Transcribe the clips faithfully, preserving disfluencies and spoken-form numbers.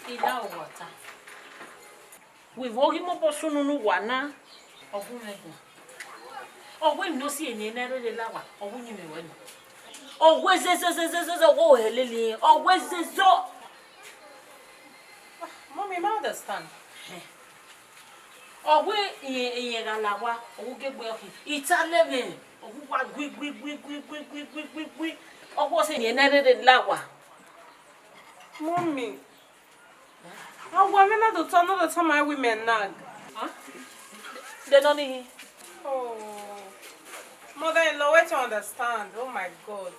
I la owa ta. Wẹ vbe ọ ghi mobọ sunu ne uwa na? Ọ gu mwẹ guan. Ọ wẹ emwi ne ọ si eni ne ọ rherhe la owa, ọ wẹ uyinmwẹ ruẹ nọ. Ọ wẹ zezezezeze, ọ wẹ ohẹleli, ọ wẹ zezọ. Mummy, ma understand. Ọ wẹ irẹn, irẹn gha la owa, ọ wẹ ugiegbe ọkhin. I ta lẹ mwẹ, ọ wẹ uwa gui, gui, gui. Ọ wẹ ọ si eni ne ọ rherhe la owa. Mummy, a wa mwẹ na do tọ, ne ọ do tama ẹre wẹ imẹ nag. Huh? De nọ nii? Oh. Mother-in-law, wetin understand? Oh my God.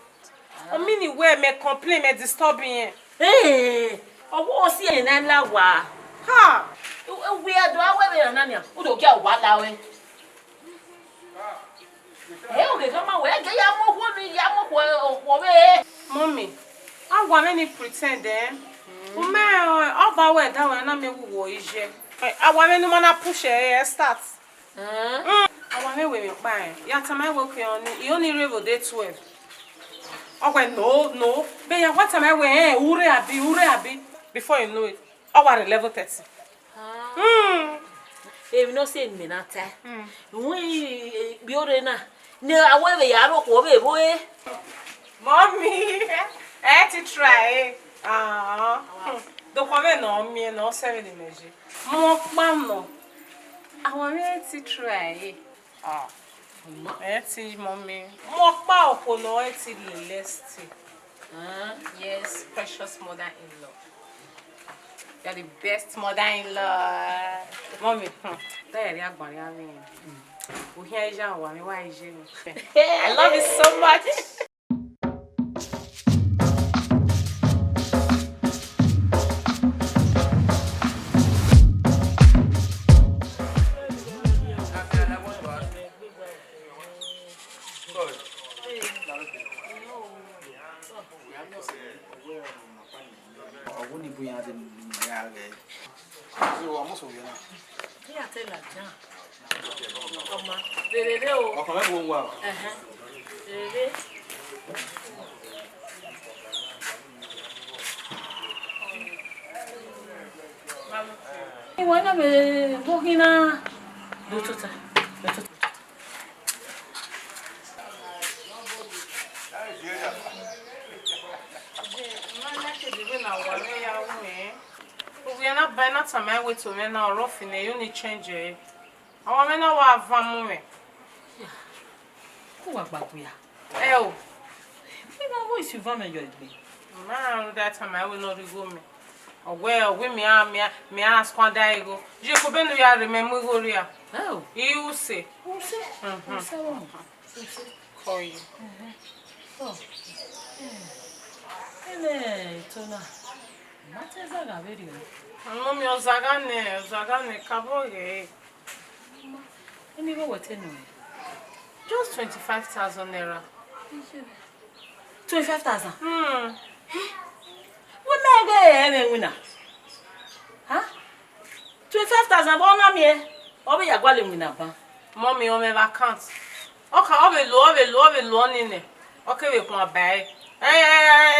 Ọ mean wẹ mẹ complain, mẹ disturb irẹn. Ee, ọ wẹ ọ si eni ne ọ la owa. Ha! Wẹ a do a wẹ vbe na nia, u do gie owa la ruẹ. Ẹ, ogheghan ma wẹ, ẹgẹ ya mu okhuo ni, ya mu okhuo, okhuo vbe. Mummy, a wa mwẹ ni pretend, eh? U mẹ, ọ ba wẹ da wẹ na miẹn uwu iye. A wa mwẹ ne u ma na push ẹ, ẹ start. Mm. A wa mwẹ wẹ emwi ọkpa rẹn. Ya tama ẹre wẹ okay, ọ ni, I only rre vbe day twelve. Ọ wẹ no, no. Bẹ ya wa tama ẹre wẹ, eh, u rre abi, u rre abi. Before you know it, ọ wa rre eleven thirty. Hmm. Emwi ne ọ si eni mẹ na ta. Hmm. Ru ikpio rre na, ne a wẹ vbe ya rre okhuo vbe vbo e. Mummy, ẹ ti try e. Ah. Dokhuo vbe ne ọ miẹn ne ọ sẹ vbene imẹ ye. Mu ọkpa nọ. Awa mwẹ ẹ ti try e. Ah. Ẹ ti, Mummy. Mu ọkpa okhuo ne ọ ẹ ti lele ẹse. Ah, yes, precious mother-in-law. You're the best mother-in-law. Mummy, hmm, that area gbari ami. Ohian ija wa mi wa ije mi. I love you so much. Ọ wẹ ne I bu iran dee ne I ya ghẹ. So, a must be now. Iran te ladian. Ọma, rere o. Ọkàn mẹ wo wa. Ẹhẹn. Rere. Iwẹ na vbe vboghi na. Do tota. Do tota. Ovbi na ba na tama ẹre wẹ to mwẹ na, ọ rọ fi ne yo ni change ẹre. Ọmwa mwẹ na wa van mu mwẹ. Ku wa gba gbe ya. Ẹ o. Ina wo isi van mẹ yọ egbe. Ma rhunmwuda tama ẹre wẹ ne ọ rhie igho mẹ. Ọ wẹ, ọ wẹ mẹ a, mẹ a, mẹ a squander igho. Ye ko benu ya rre mẹ mu igho rria. Ẹ o. I use. Use. Mhm. Use wo. Use. Kọ yi. Mhm. Oh. Eh. Ene eto na. Ma te zagha vberriọ. Mummy, ọ zagha nẹ, ọ zagha nẹ, kabọ ghe. Eni vbe wẹ te nọ? Just twenty-five thousand naira. Twenty-five thousand? Hmm. Wẹ mẹ ghe ẹmwẹ winna. Ha? Twenty-five thousand vbe ọ na miẹn, ọ vbe ya gualọ winna ban. Mummy, ọ mwẹ vbe account. Ọ ka, ọ vbe lo, ọ vbe lo, ọ vbe lo ọni nẹ, ọ kevbe khuan ba ẹre. Ẹ, ẹ,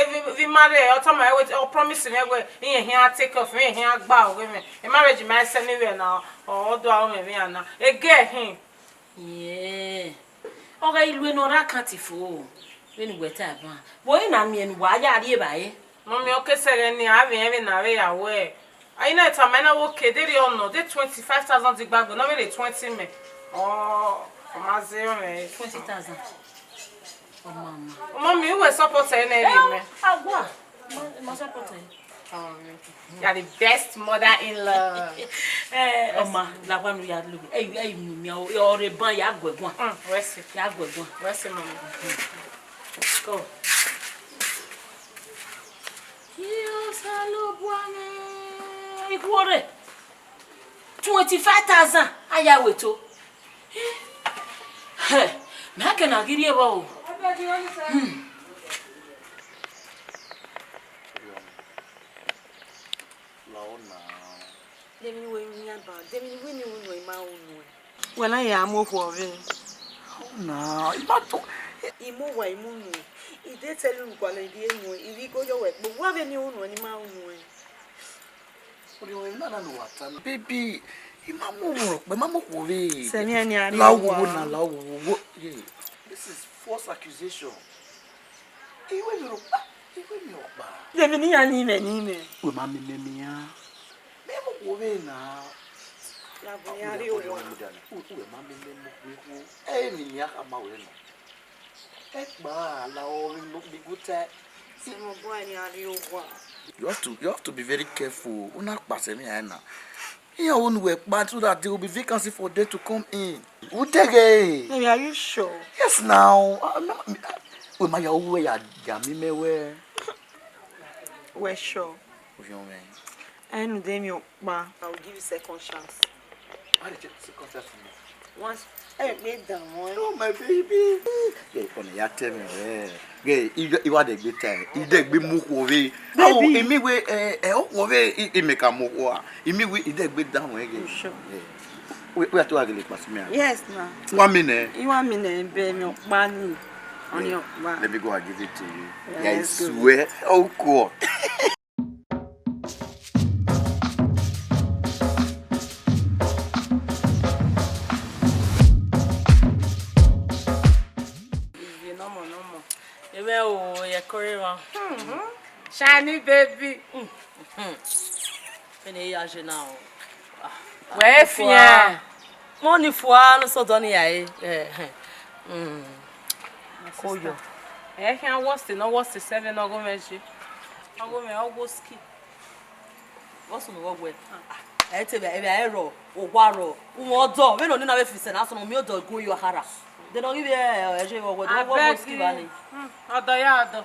ẹ, vbe, vbe I ma rre, ọ tama ẹre wẹ, ọ promise mwẹ wẹ, irẹn khian take off, irẹn khian gba ọghe mwẹ. E marriage ma sẹ ne I vbe na, ọ, ọ do aro mwẹ vbe iran na. Ege ẹre hin. Yẹẹ. Ọ ghe ilu ne ọ rre account fo, vbene uwẹ ta ban. Vbe ọre na miẹn ne uwa ya rri evbare? Mummy, ọ ke sẹ ẹghẹ ne a vbe rẹn vbe ne a vbe ya wẹ. A i na tama ẹre na wẹ, okay, deghẹ ọ nọ, de twenty-five thousand gba gbe, ne ọ vbe rre twenty mẹ. Ọ, ọ ma zẹ ọnrẹn. Twenty thousand. Ọ ma ma. Mummy, uwẹ support ẹre nẹ rhie mẹ. Ẹ, a wa. Ma, ma support ẹre. Um, you are the best mother-in-law. Eh, ọma, la wa nu ya lu. Ẹ, ẹ, mu mi, ọ, ọ rre ban, ya guẹ guan. Mm, wẹ sẹ. Ya guẹ guan. Wẹ sẹ, Mummy. Go. Io, Osanobua mwẹ. Ikhuo rre. Twenty-five thousand, a ya wẹ to. Hẹ, mẹ a kẹ na ghi rhie vbọ o. Hmm. Lao na. De emwi ne uwẹ ru yan ba, de emwi ne uwẹ ni ru nuẹn, I ma ru nuẹn. Wẹ na ya mu okhuo vbe. Na, I ma to. I mu owa, I mu nuẹn. I de tell unu gualọ, I de nuẹn, I vbe igho yọ wẹ kpo. Wa vbe ne unu ni ma nuẹn. Orhiọn mwẹ na na ne uwa ta. Baby, I ma mu ọmọ rhọkpa, I ma mu okhuo vbe. Sẹ emwi ẹnẹ a rhie. La owa. Owo na, la owa. Yeah. This is false accusation. Iwe mi rhọkpa, iwe mi rhọkpa. Emwi ne iran ni mwẹ, ni mwẹ. Wẹ ma miẹn mẹ miẹn iran. Mẹ mu okhuo vbe na. La owa, ya rhie owa. Wẹ ma miẹn mẹ mu okhuo. Ẹ, emwi ne iran khama wẹ na. Ẹkpa la ọ vbe no be good time. Sẹ mẹ ọbọ ẹre a rhie owa. You have to, you have to be very careful. U na kpa sẹ emwi ẹnẹ na. Iran unu wẹ kpa so that there will be vacancy for them to come in. U dẹghe. Baby, are you sure? Yes now. Ah, no, ah, wẹ ma ya uwu ya, ya mi mẹ wẹ. Wẹ sure? Orhiọn mwẹ. Ẹ nu de emwi ọkpa. I will give you second chance. Why did you second chance me? Once, ẹ gbe dan wọn. Oh, my baby. Ghe, ọna ya tẹ mwẹ, eh. Ghe, I, I wa dẹ gbe ta, I dẹ gbe mu okhuo vbe. Baby. Awo, imi wẹ, eh, eh, okhuo vbe, I, I mẹ ka mu okhuo a. Imi wẹ, I dẹ gbe dan wọn, ghe. You sure? Eh. Wẹ, wẹ a to wa gele kpa si mẹ a? Yes, na. Wa mi nẹ? I wa mi nẹ, be emwi ọkpa ni. Ọni ọkpa. Let me go and give it to you. Yeah, I swear. Oh, cool. Iye nọmọ nọmọ. Emẹ o, ye kore wa. Shiny baby. Vbene I ya je na o. Ah, wẹ fian. Mo ni fua ne sọdọ ni ya re. Eh, eh. Mm. My sister. Koyo. Ẹ khian worst ne ọ worst seven ọgho mwẹ je. Ọgho mwẹ ọ wo ski. What's on the wall? Ẹ te vbe, vbe ẹ rọ, owa rọ, uwọn ọdọ, vbene ọ nina vbe fi sẹ na sọnọ miẹn ọdọ gun yo akhara. Then ọ ghi vbe ẹ je vbe ọwẹ, ọwẹ ski vba ni. Hmm, ọdọ ya ọdọ.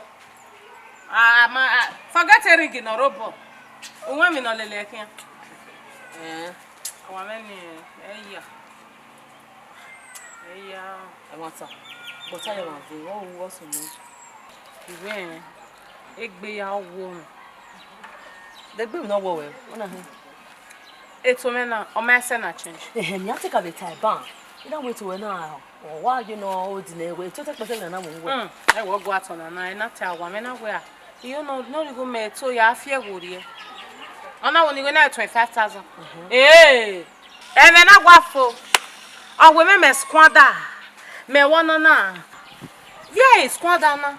Ah, ma, ah, forget ring nọ rre obọ. Uwẹ emwi nọ lele ẹkhian. Eh. Wa mwẹ ni, ẹ ya. Ẹ ya. Ẹmwata. But aye wa ve, ọ ru what's on the wall? Iwẹ, egbe ya wo mwẹ. De egbe nọ wọ wẹ, ọ na hin. Eto mwẹ na, ọ ma sẹ na change. Ehe, mi a te ka vbe ta ban. I na wẹ eto wẹ na, ọ wa ye nọ odi nẹ wẹ, eto te kpẹsẹ na na wẹ wẹ. Hmm, ẹ wọ gua tọ na na, ẹ na te awa mwẹ na wẹ a. Iyo nọ, nọ righo mẹ eto ya fi ẹghẹ orhiẹ. Ọ na wẹ ni wẹ na twenty-five thousand. Mhm. Ee, ẹmwẹ na wa fo. Ọ wẹ mẹ mẹ squander. Mẹ wọ nọ na. Where is squander na?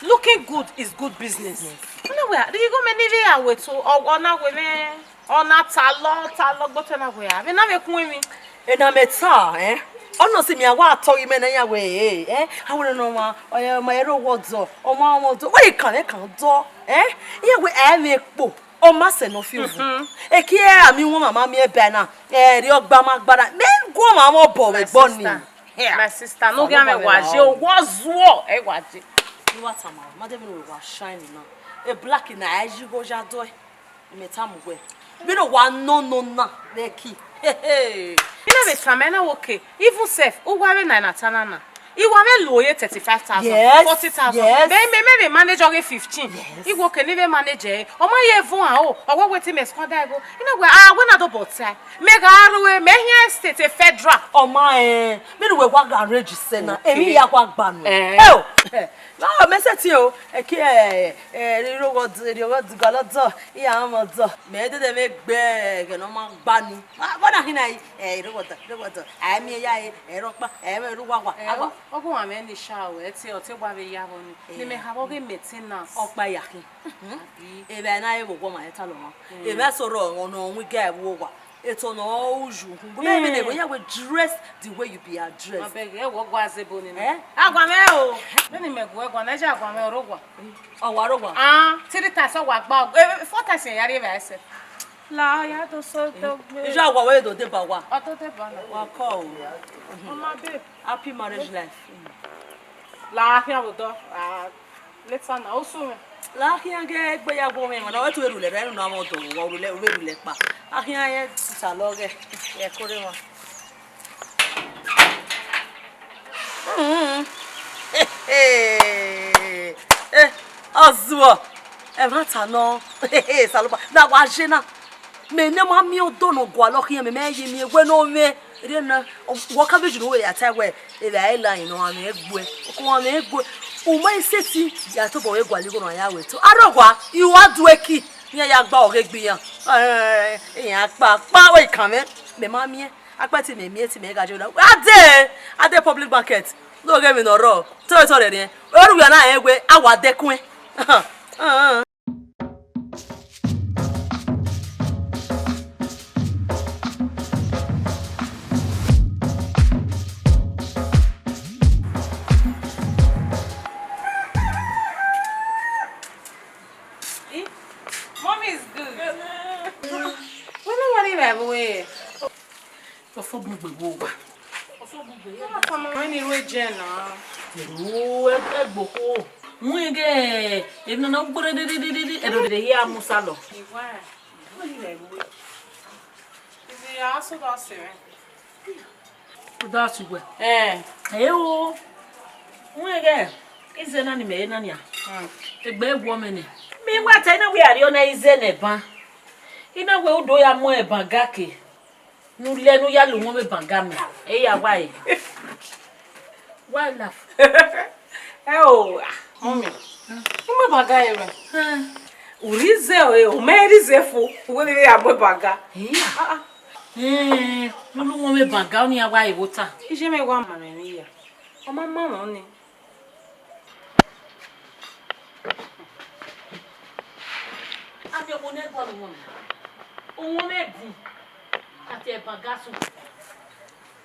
Looking good is good business. Ọ na wẹ a, righo mẹ ni vbe ya wẹ eto, ọ, ọ na wẹ mẹ. Ọ na talọ, talọ, gbe otọ na wẹ a, vbe na vbe kun emwi. Ena mẹ ta, eh? Ọ nọ si mẹ a wa tọ ghi mẹ na ya wẹ, eh, eh? A wẹ ne ọ ma, ọ ya ma ẹre wọ dọ, ọ ma wọ dọ. Wẹ kan, ẹ kan dọ, eh? Iye wẹ ẹ mẹ kpo, ọ ma sẹ nọ fi ovu. Mhm. Eki ẹ a mi wọn mama mi ẹ bẹ na, ẹ ri ọgba ma gbara. Mẹ gu ọmwa mwẹ obọ vbe ẹgbọ ni. My sister, yeah. My sister, no. Ọmọ gha mẹ wa je, wa zuọ, ẹ wa je. Ni wa tama, ma de mi wa shine na. E black na, ẹ yi gho ya dọ ẹ. Mẹ tama uwẹ, vbene wa nọ nọ na vbe ẹki. Hehe. I na vbe tama ẹna wẹ okay, even self, uwa vbe na na ta na na. I wa vbe lo ye thirty-five thousand, yes, forty thousand. Yes. Mẹ, mẹ, mẹ vbe manage ọghe fifteen. Yes. I wẹ okay, ne I vbe manage ẹre. Ọ ma ye vuọn o, ọ wẹ wetin mẹ squander igho. I na wẹ, ah, wẹ na do bọ tae. Mẹ gha rre, mẹ hian state federal. Ọ ma, eh, vbene uwẹ wa gha arrange sẹ na, okay, emwi ya wa gba nuẹ. Eh. Oh, eh, no, mẹ sẹtin o, ẹki, eh, eh, rhie ọghọ d-, rhie ọghọ d-, gualọ dọ. Iran mwẹ ọdọ, mẹ dede vbe gbe ẹghẹ ne ọ ma gba ni. Vbọna khin na, ẹ, rhie ọghọ dọ, rhie ọghọ dọ. A i miẹn ya re, ẹ rhọkpa, ẹ mwẹ rre uwa wa. Ẹ, awa. Ọghe uwa mwẹ ni sha o, ẹ te, ọ te wa vbe ya vbọ ni. Ẹ. Ne mẹ ha vbe ọghe maintenance. Ọkpa ya khin. Abi. Evba na re vbe owa ma ta lọ mwa. Mm. Evba sọrọ ọmwa ne ọ winna ẹvbo uwa. Eto ne ọ ru uyu. Gu mẹ vbe ne, mm, ya we dress the way you be addressed. Ma bẹghe, ẹ wọ gua zebo ni. Eh? Aguan mwẹ o. Vbene mẹ gu ẹguan na, ẹ ya aguan mwẹ rre owa. Ọ wa rre owa? Ah, three times ọ wa gba, eh, four times ya rrie vbe ẹse. La ya do so do gbe. Ija wa we do deba wa. Ọ do deba na. Wa kọ o. Mama babe. Happy marriage life. La khian vbe odọ. Ah, later na, usun mwẹ. La khian ghe egbe ya gu mwẹ, na wẹ tu erhulẹ rẹ, na mwẹ odọ, wa erhulẹ, wa erhulẹ kpa. A khian ye sisa lọ ghẹ. Ye kore wa. Mm. Eh, ọ zuọ. Ẹmwata nọ. Osanobua, na wa je na. Mẹ ne ma miẹn odọ ne ọ gualọ khian, mẹ, mẹ ye miẹn wẹ ne ọ mwẹ. Erriọ na, wọ ka vbe ju ne uwẹ ya ta wẹ, evba i la yin ne ọ mwẹ gbe. Ọ mwẹ gbe. U ma i sẹtin ya tobọ vbe gualọ igho ne a ya ru ẹto. Arọgua, I wa du ẹki, iran ya gba ọghe egbe iran. Ẹ, iran kpa kpa wẹ kan mwẹ, mẹ ma miẹn. Akpẹti mẹ miẹn, te mẹ gha je na. A dee, a dee public market. Ne ọghe emwi ne ọ rrọọ, te ọ rẹn, te ọ rẹn riẹn. Ọ ru wẹ na rẹn wẹ a wa dẹkuẹn. Eh, mommy is good. Wẹ ne wa rri vbe ẹvbo ẹre? Ọfọbugbe wo wa. Ọfọbugbe ya. Ọmọ ni ru ejẹ na. Ru ẹgbokho. Wẹ ghe emwi nana gbere didididi, ẹdọdede hia mu salọ. Iwa. Wẹ ni vbe ẹvbo ẹre? Izi ya sọ da sẹ mwẹ. Uda sugbe. Eh. Ẹ o. Wẹ ghe ize na ni mẹ re na nia. Hmm. Egbe gu mwẹ nẹ. Mi wa ta, I na wẹ a rhie ọna ize nẹ ban. I na wẹ u do ya mu ẹban ga ke. Ne u lẹ ne u ya la uwọnmwẹ banga mẹ, ẹ i ya wa ẹre. Why laugh? Ẹ o, ah, mommy. I mu banga ẹre. Hmm. U rhie ize o, u ma rhie ize fo, u wẹ ne I ya mu banga. Iya. Ah, ah. Hmm, ne u la uwọnmwẹ banga, ọnii ya wa ẹre vbe ota. Iye mwẹ wa ma mwẹ emwi ya. Ọ ma ma mwẹ ọnii. A miẹn okhuo ne ẹ gualọ uwọnmwẹ. Uwọnmwẹ ẹdin, a tie banga so.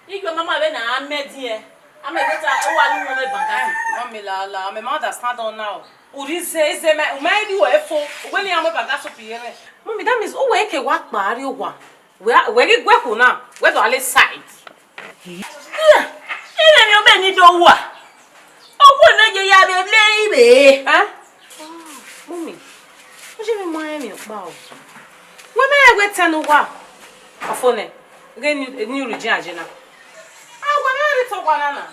Iye ọmama vbe na a mẹ ẹdin ẹ, a mẹ vbe ta, ọ wa la uwọnmwẹ banga so. Mommy la la, mẹ ma understand ọna o. U rhie ize, ize mẹ, u ma rhie ruẹ fo, u wẹ ne I ya mu banga so pie mwẹ. Mommy, that means u wẹ ke wa kpa rrie owa. Wẹ, wẹ ghi gu ẹkhu na, wẹ do a le side. Ire ni ọbe ni do wa. Ọgua ne ye ya vbe le ivbe. Eh? Mummy, u je vbe ma rẹn emwi ọkpa o. Wẹ mẹ rẹn wẹ tẹn ne uwa. Ọfo nẹ, ghe ni, ni origin a je na. A wẹ mẹ rhie tọ ọgua na na.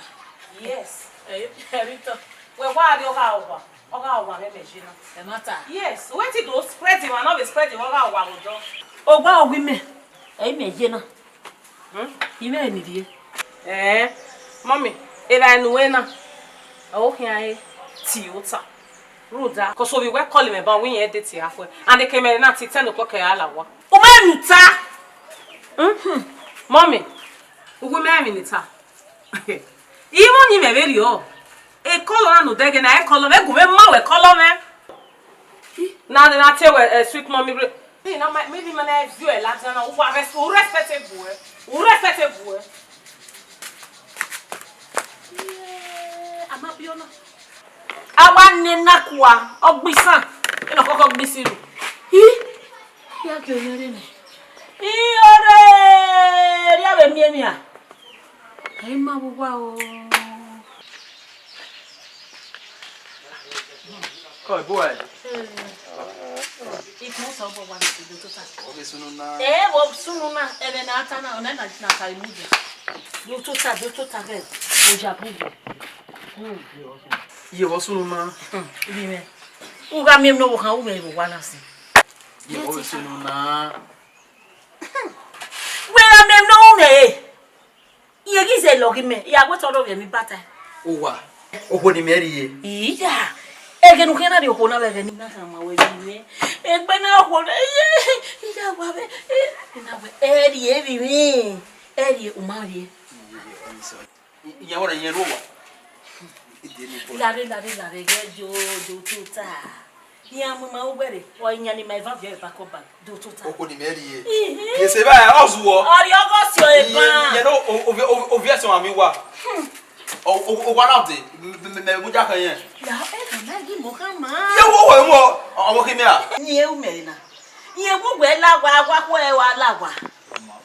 Yes, ẹ, ẹ rhie tọ. Wẹ wa rrie ọgha owa. Ọgha owa mwẹ mẹ je na. Ẹ ma ta. Yes, wẹ te do spread emwa ne ọ vbe spread emwa ọgha owa vbe odọ. Owa ọghe mẹ, ẹ i mẹ ye na. Hmm? I mwẹ ni rhie. Eh, mommy, evbare ne u ru na, ọ khian re tie ota. Rhunmwuda, cause ovbi wẹ call mwẹ ban, wẹ irẹn date ya khuẹ. And ekẹ mẹ na ti ten o'clock ya la owa. U ma nu ta. Mhm. Mommy, u gu mẹ emwi ne I ta. Imọ ni mwẹ vberriọ. E call na ne odẹ ghe na, e call mwẹ, gu mwẹ ma wẹ call mwẹ. Na, na te wẹ, eh, sweet mommy re. Ni na ma, maybe ma na view ẹ ladian na, u wa res-, u respectable ẹ. U respectable ẹ. Yeah, a ma bi ọna. A wa nẹ na kua, ọ gbe isan, ẹ nọ kọkọ gbe isan ru. Hi, ya ke onẹ rre nẹ. I ore, rhia vbe miẹn emwi a. Ẹ i ma vbe uwa o. Oi, boy. Ikun sẹ obọ wa vbe do tota. Ọ vbe sunu na. Ẹ, vbe sunu na, ẹmwẹ ne a ta na, ọna na, na ta imudia. Do tota, do tota vbe oya bu vbe. Iye vbe sunu na. Ibi mwẹ. U gha miẹn emwi ne ọvbokhan ru mwẹ vbe owa na sin. Iye vbe sunu na. Wẹ gha miẹn emwi ne ọ ru mwẹ re. Iye ghi zẹ lọghe mẹ, I ya wẹ te ọ rhie ovbi ẹmwẹ ibata. Owa, okhuo ni mẹ rhie. Iya, ẹghẹ ne u khian na rhie okhuo na vbe ẹghẹ ne I na khama wẹ ghi mwẹ. Egbe ne okhuo na, iye, I ya wa vbe, I na wẹ, ẹ rhie vbe mwẹ, ẹ rhie, u ma rhie. Iye, iye, iye, sorry. Iye, wẹ rẹn iye ru owa. Lare, lare, lare, ghẹ yo, yo tota. Iran mu ima uwẹrẹ, ọ iyan ni ma eva viọ eva kọ ba do tota. Okhuo ni mẹ rhie. Ihi. Ye se ba ọ zuọ. Ọriọghọ si ọ eba. Iye, iye no, o, o, o, oviẹ sẹ ọmwa miẹn uwa. Hmm. O, o, owa na de, mẹ, mẹ, mẹ mu ja khẹ yẹn. Ya, ẹ kàn máa gí mọ kàn máa. Ye wo wo mo, ọmọ kí mi a. Ni e u mẹ na. Iye wo wẹ la wa, wa ko ẹ wa la wa.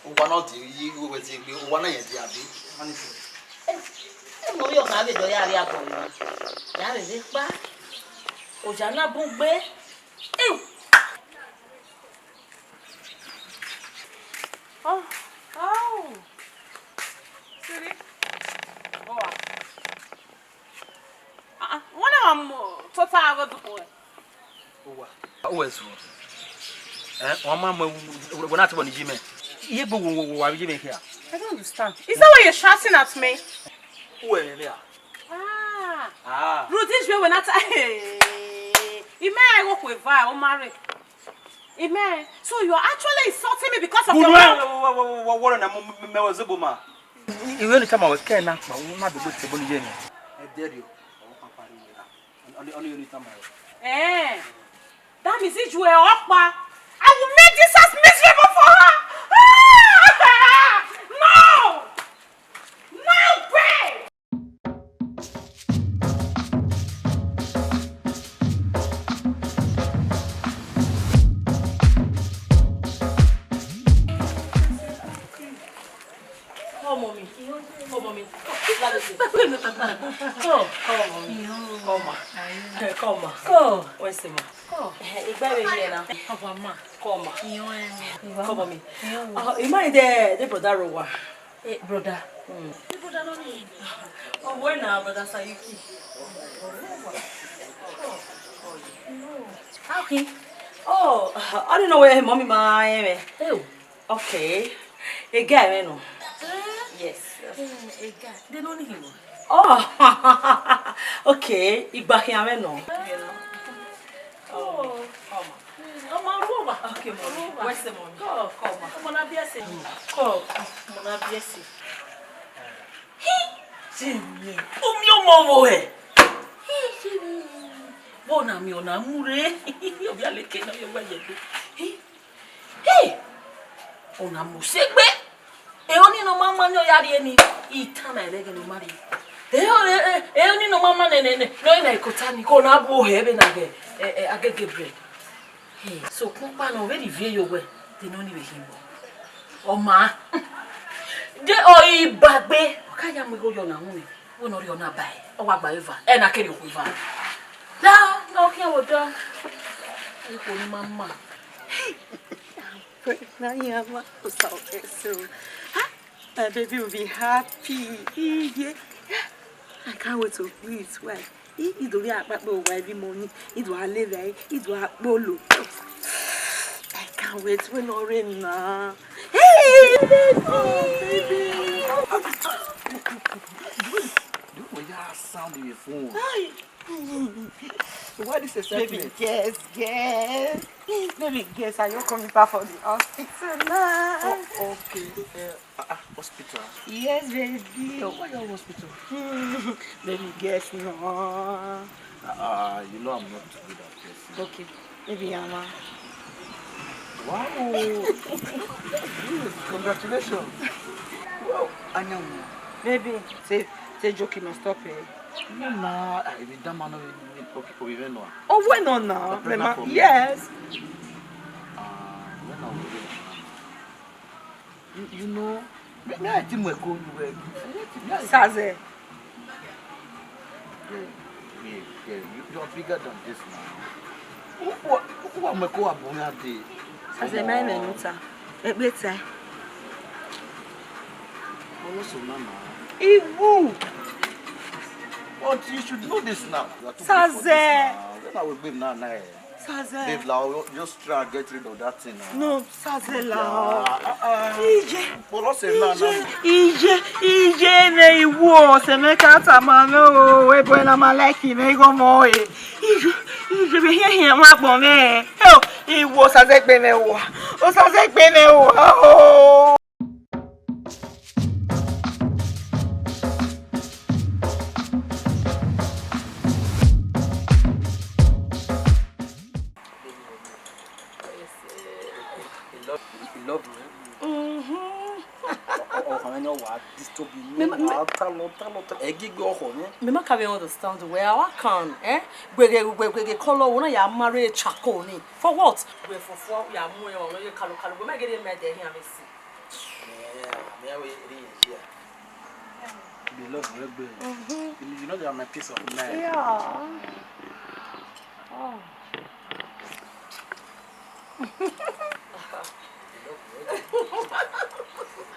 Owa na de, yi wo wẹ de gbe, owa na yẹn de abi. Ẹ, ẹ mọ yọ kha vbe dọ ya rhie abọ ni. Ya rhe vbe kpa. Oja na bun gbe. Iu. Oh, oh. Siri. Boa. Ah, ah. Wọ́n náà mọ̀ tó tá a rọ́dún kan ẹ̀. Uwa. Uwa ẹ̀sùn. Eh, wọ́n máa mọ ewu, ewu náà ti wọ̀ ní jí mẹ́. Iye gbogbo wo, wo, wo, wa bí jí mẹ́ kíá. I don't understand. Is that why you're shouting at me? Uwa ẹ̀rẹ̀ rẹ̀ à. Ah. Ah. Rhunmwuda ivbi wẹ na ta. Hey. Imẹ ghe okhuo eva, ọ ma rre. Imẹ. So you are actually insulting me because of your mouth. What na mo me we zebo ma. Iwe ni tama we ke na pa, u na dogbe tebo ni ye ni. Ẹ dẹrriọ, ọ papa rre wẹ na. Ọni, ọni, ọni tama we. Eh. That means Ijue ọkpa. I will make this house miserable for her. No! No way! Come, mommy. Come, mommy. Come, come, mommy. Come, come, ma. Come. Where's the ma? Come. Eh, igbe vbe ye na. Come, ma. Come, mommy. Ah, you mind the, the brother Rowa? Eh, brother. Mm. The brother no need. Oh, where now, brother Sayuki? Okay. Oh, I don't know where mommy ma, eh. Oh. Okay. A guy mwẹ nọ. Eh? Yes. Eh, a guy. They don't need him. Oh. Okay. Igbakhian mwẹ nọ. Oh. Ọmọ arua. Okay, mommy. Where's the mommy? Come. Come, ma. Ọmọ na biẹ ẹse. Come. Ọmọ na biẹ ẹse. Hi! Jimmy. Umi ọmọ vbo hẹ? Hi, Jimmy. Vbọ na miẹn ọna mu rre? Ovbi aleke na yọ wẹ ye do. Hi! Hey! Ọna mu sẹ egbe. Ẹ, ọni ne ọ ma ma ne ọ ya rrie ni, I tama ẹre ẹghẹ ne ọ ma rrie. Ẹ, ẹ, ẹ, ẹ, ọni ne ọ ma ma nẹ, nẹ, nẹ, ne ọ na ikota ni, ke ọ na bu ohẹ vbe na ghe, ẹ, ẹ, Agege bread. Hey, sokpan ọkpa nọ, vbene I viọ ye owẹ, de ne ọni vbe hin bọ. Ọ ma. De ọ i ba gbe, ọ ka ya mu igho yọ na hu nẹ. Wẹ ne ọ rhie ọna ba ẹre, ọ wa gba eva, ẹ na kere okhuo eva. Da, na ọ khian vbe odọ. Ikhuo ne ima ma. Pregnant, yeah, ma. So, so, ah, my baby will be happy. Yeah. I can't wait to greet. Why? I, I do ya kpakpa wa every morning. I do a leve, I do a bolo. I can't wait when no rain now. Hey, baby. Oh, baby. The way you sound in your phone. Hi. So why this excitement? Baby, guess, guess. Baby, guess, are you coming back for the hospital now? Oh, okay. Uh, ah, ah, hospital. Yes, baby. So why your hospital? Baby, guess no. Ah, ah, you know I'm not too good at guessing. Okay. Baby, Ama. Wow. Congratulations. Wow. Anyanwu. Baby, say, say joking, no stop, eh? No, nah, I be that man of, okay, oh, you know. Oh, when on now? You're pregnant for me? Yes. Ah, when are we gonna, you, you know, me, me, I think we go, you were, Saze. Yeah, yeah, yeah, you, you're bigger than this now. Who, who, who am I call Abuya Day? Saze, my name is Nuta. Ekpeta. Ọlọsọ na na. Iwu. But you should know this now. You are too big for this now. Saze. When I will babe now, now, eh? Saze. Babe, now, just try and get rid of that thing now. No, Saze la. Yeah, uh, uh. Ije. But also now, now. Ije, ije ne iwu o, se me ka ta ma no, e boy na ma like me, go mo e. Ije, ije, be here, here, ma gbọn me. Hey, iwu o, Saze gbe me wa. O Saze gbe me wa. Oh. He love, he love me. Mm-hmm. Ọ, ọ, ọkhan mwẹ nọ wa disturb me. Me ma, me wa ta lọ, ta lọ, ta lọ. Ẹ ghi gbe ọkhọ nẹ. Me ma ka vbe understand wẹ, how can, eh? Wẹ ghe, wẹ, wẹ ghe kọlọ, wẹ na ya marry charcoal ni. For what? Wẹ fọfọ ya mu ẹ, ọ nọ ye kalo, kalo. Wẹ ma gele ma ẹdẹ hin avbe si. Eh, me, I will read here. The love will be. Mm-hmm. You, you know you are my peace of mind. Yeah. Oh.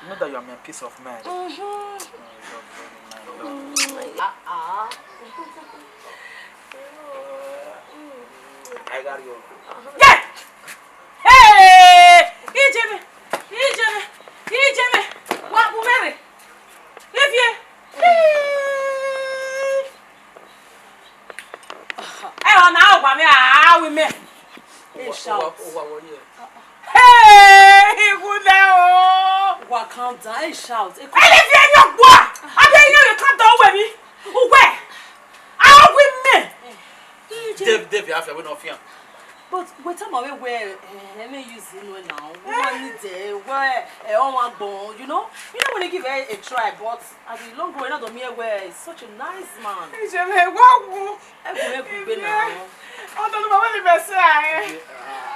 You know that you are my peace of mind. Mm-hmm. Oh, you love me, my love. Mm, ah, ah. I got you. Yeah! Hey! Ijeme! Ijeme! Ijeme! Wa bu mere! Ivie! Hey! Shout. Hey, Iwuda o. Wa calm down. Hey, shout. Hey, come Ẹ lè fi ẹyin ọgbọ a. Abi ẹyin ọgbọ kan dán wẹ mi. Uwẹ. Àwọn wí mẹ. Dave, Dave, I feel we no fear. But wait, I'm aware where, eh, let me use him well now. What need there? Where, eh, on one bone, you know? You know when they give it a try, but at the long run, not the mere where he's such a nice man. Ìṣẹ̀lẹ̀ wá wo. Ẹ gùn, ẹ gùn gbé náà. Ọdún ló máa wọlé bẹ̀ sí ààrẹ.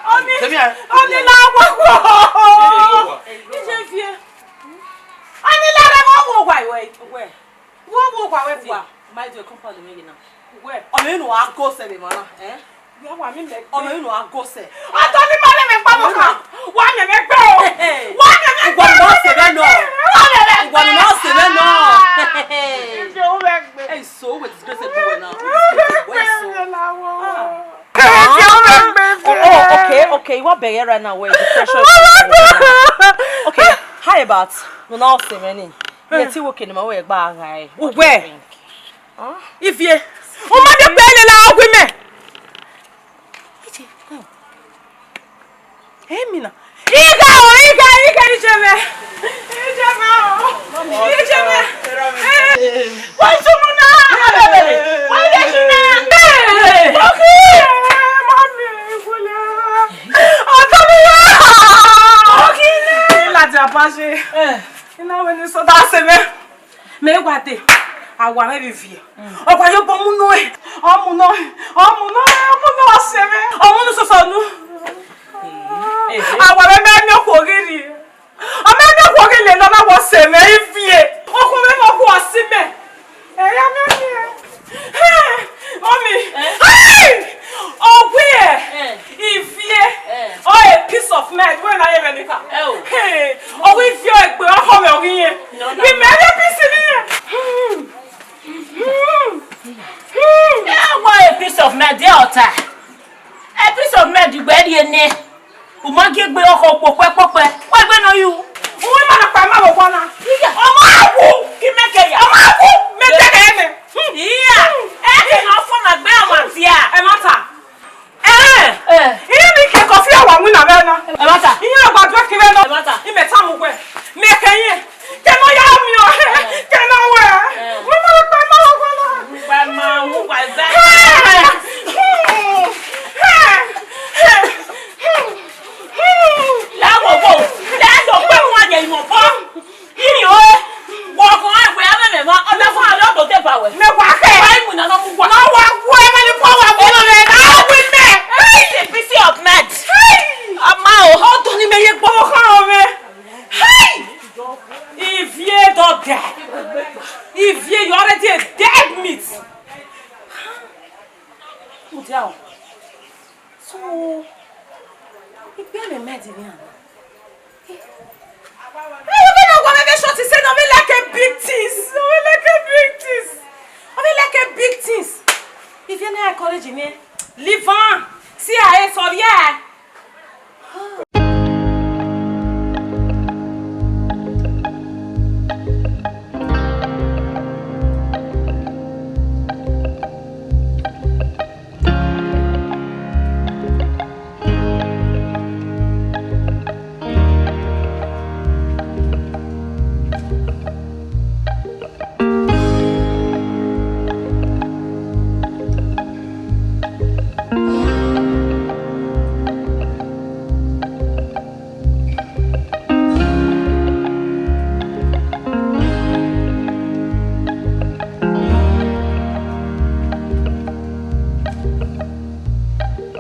Ọní, Tèmi à. Ọní la wá wò. Ìṣe fi ẹ. Ọní la rẹ wọ́n wò wà ìwẹ̀. Wẹ̀. Wọ́n wò wà wẹ̀ fi. Wà. Máa jẹ kọ́ńpà lómi yìí náà. Wẹ̀. Ọmọ inú wa gọ́ sẹ́mi mọ́ náà. Ẹ́? Wẹ̀ wà mí mẹ́. Ọmọ inú wa gọ́ sẹ́. Ọdún ní máa lè mi pa mọ́ kan. Wà mí mẹ́ gbẹ́ o. Wà mí mẹ́ gbẹ́ o. Ìwọ ni wọ́n ṣe bẹ́ẹ̀ náà. Wà mí mẹ́ gbẹ́. Ìwọ ni wọ́n ṣe bẹ́ẹ̀ náà. Ìṣe òun bẹ́ẹ̀ gbẹ́. Hey, so we disgrace everywhere now. We disgrace everywhere, so. Oh, oh, okay, okay. You want beg right now? Where the pressure is coming right now. Okay, how about no now, say many? Yeah, ti wo kene ma we gba gha e. Uwe. Huh? Ivie. O ma de pe le la ogwi me. Ije. Emina. Iga o, iga, iga, ije me. Ije me o. Ije me. Eh, why so no na? Why dey she na? Eh, okay. Mami, kule. Ọtọ mi ya. Okay. Lati Apache. Eh. Ina we ni so da se me. Me wa de, a wa mwẹ vbe viẹ. Ọ wa ye obọ mu nọ, ọ mu nọ, ọ mu nọ, ọ mu nọ, ọ sẹ mwẹ, ọ mu nọ soso nu. A wa mwẹ mẹ miẹn okhuo ghi rrie. Ọ mẹ miẹn okhuo ghi lele, ọ na wọ sẹ mwẹ, Ivie. Okhuo mwẹ, okhuo ọ si mẹ. Ẹ ya mẹ miẹn. Hey, mommy. Eh? Hey! Owie! Eh. Ivie! Eh. Oh, a peace of mind. Wẹ na ye vbe nika. Eh, o. Hey! Owie Ivie egbe ọkhọ mwẹ ọ ghi yẹn. No, no, no. Imẹ ye peace ni yẹn. Hmm. Hmm. Hmm. Eh, what a peace of mind, dear ọta. A peace of mind, you bury your name. U ma gie egbe ọkhọ kpokpẹ kpokpẹ. Wa egbe nọ yu. Uwẹ ma na kpa ma vbe ọkua na. Iya. Ọmọ awu ki mẹ ke ya. Ọmọ awu mẹ ke ke mẹ. Iya. Ẹ ke na fọ ma gbe ọmọ dia. Ẹ ma ta. Eh. Eh. Iye mi ke kọfi awa winna vbe na. Ẹ ma ta. Iye agba due ki vbe na. Ẹ ma ta. Imẹ ta mu wẹ. Mẹ ke yin. Kẹ ne ọ ya miẹn ọre, kẹ ne ọ wẹ. Wẹ ma kpa ma wẹ na. Wẹ ma wẹ za. La wo wo. La do pe wa ye mo po. Iri o. Wo ko ai we ame me ma. Ọna fun alo to te ba we. Me wa ke. Ai mu na no mu wa. Na wa wo e me ni po wa wo na me. Na wi me. Hey, the pity of men. Hey. Ama o. Ọdọ ni me ye gbowo khan o me. Hey! Ivie dọdẹ. Ivie, you already a dead meat. Udia o. So, ikpe ẹmwẹ mẹ di nian. Hey, you know what I short say no be like a big things. No be like a big things. No be like a big things. If you not encourage me, leave on. See, I saw yeah.